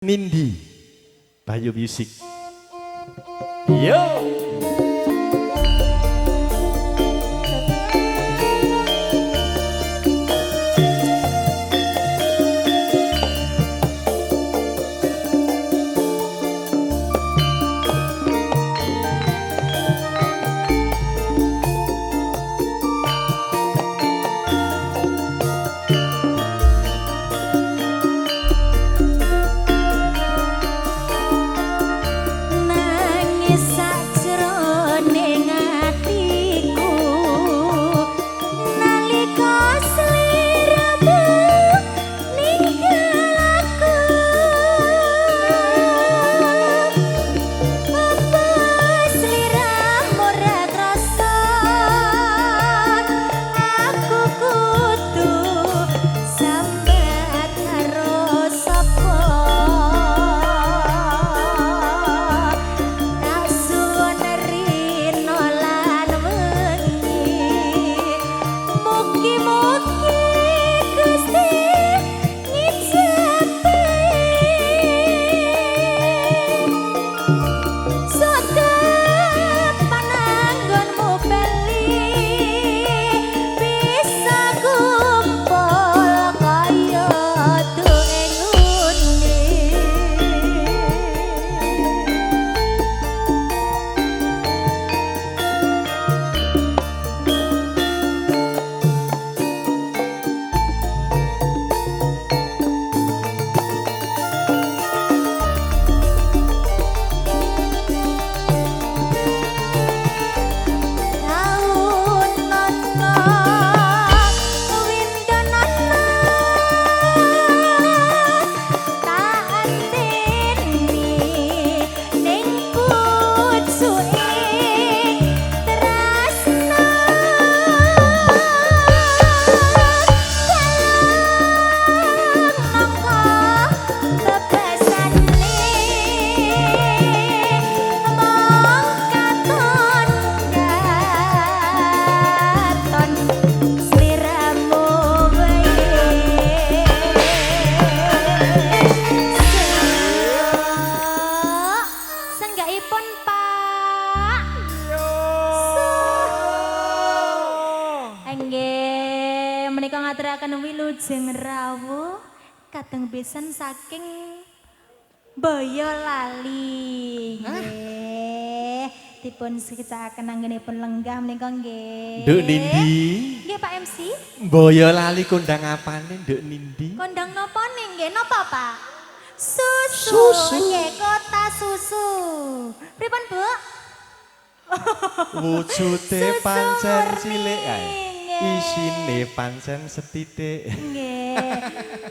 Nindi Bayu Music. Yo. Wilujeng rawuh kadang besan saking Boyolali. Nggih, dipun sekecakaken anggenipun lenggah menika nggih. Nduk Nindi. Nggih Pak MC. Boyolali kondang apane Nduk Nindi? Kondang napa nggih? Napa Pak? Susu. Nggih, kota susu. Pripun Bu? Wujude pancen cilik ae. Isine pancen sethithik. Nggih.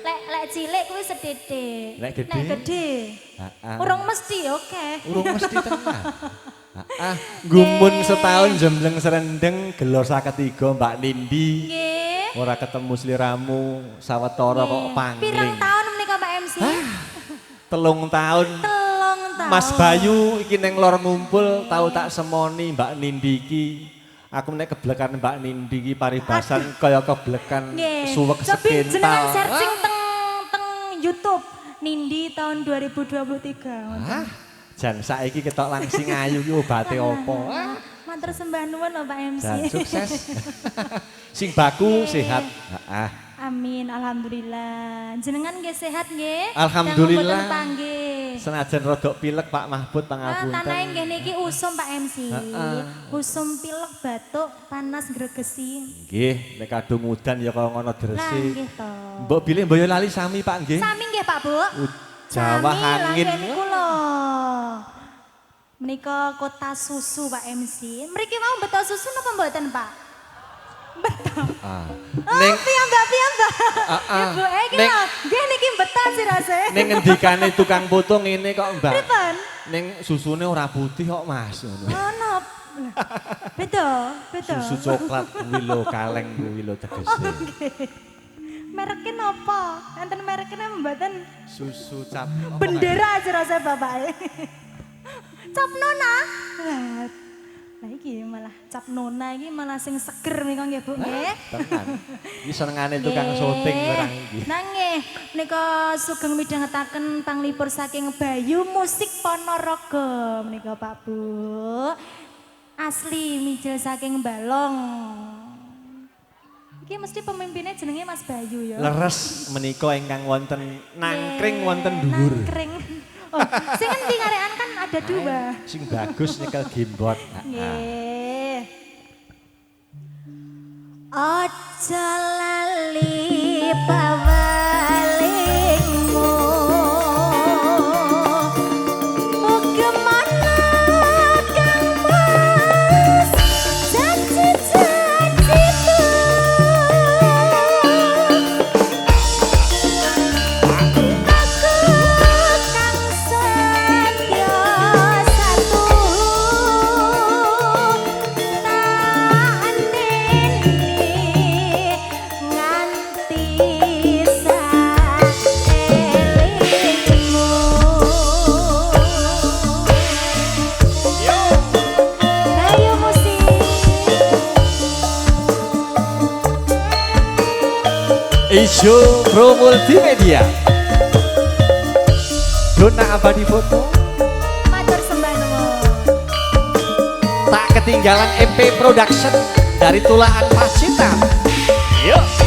Lek cilik kuwi sethithik. Lek gedhe. Nek gedhe. Heeh. Urung mesti oke. Urung mesti tenan. Heeh. Gumun setahun jembleng serendeng gelo saketiga Mbak Nindi. Nggih. Ora ketemu sliramu sawetara kok pangling. Pirang taun menika Pak MC? 3 tahun. 3 tahun. Mas Bayu iki neng lor ngumpul tau tak semoni Mbak Nindi iki. Aku nek keblekan Mbak Nindi iki paribasan kaya keblekan suwek sekintal. Jenengan searching teng YouTube Nindi tahun 2023. Hah? Jan saiki ketok langsing ayu iki obate apa? Matur sembah nuwun lho Pak MC. Jan sukses. Sing baku sehat. Heeh. Amin, alhamdulillah. Jenengan nggih sehat nggih? Alhamdulillah. Senajan rodok pilek Pak Mahfud pangapunten. Tanahe nggih niki usum Pak MC. Usum pilek batuk panas gregesi. Nggih, nek kadung udan ya kaya ngono dresi. Lah nggih to. Mbok bilih Boyolali sami Pak nggih. Sami nggih Pak Bu. Jawa angin niku lho. Menika kota susu Pak MC. Mriki mau beto susu napa mboten Pak? Beto. Ning piyambak. Ibu iki lho, nggih niki beto sih rasane. Ning ngendikane tukang putu ngene kok, Mbak. Pripun? Ning susune ora putih kok, Mas. Ngono. Beda, beda. Susu coklat kuwi lho, kaleng kuwi lho tegese. Oh, nggih. Mereke napa? Enten merekne mboten? Susu cap. Bendera aja rasane bapake. Cap nona. Lah, iki malah cap nona iki malah sing seger menika nggih, Bu, nggih. Tenan. Iki senengane tukang syuting barang iki. Nah nggih, menika sugeng midhangetaken panglipur saking Bayu Musik Ponorogo menika, Pak, Bu. Asli mijil saking Balong. Iki mesti pemimpinnya jenenge Mas Bayu ya. Leres menika ingkang wonten nangkring wonten dhuwur. Nangkring. Oh, sing endi ngarekan, kan ada dua. Sing bagus nyekel gimbot. Nggih. Aja lali pawelingmu. Bagaimana, Kang Mas, janji-janjiku? Aku kang setya satu tak enteni nganti saelingmu. Bayu Musik. Ijo Pro Multimedia. Dona Abadi Foto. Matur sembah nuwun. Tak ketinggalan MP Production dari Tulaan Pacitan. Yuk.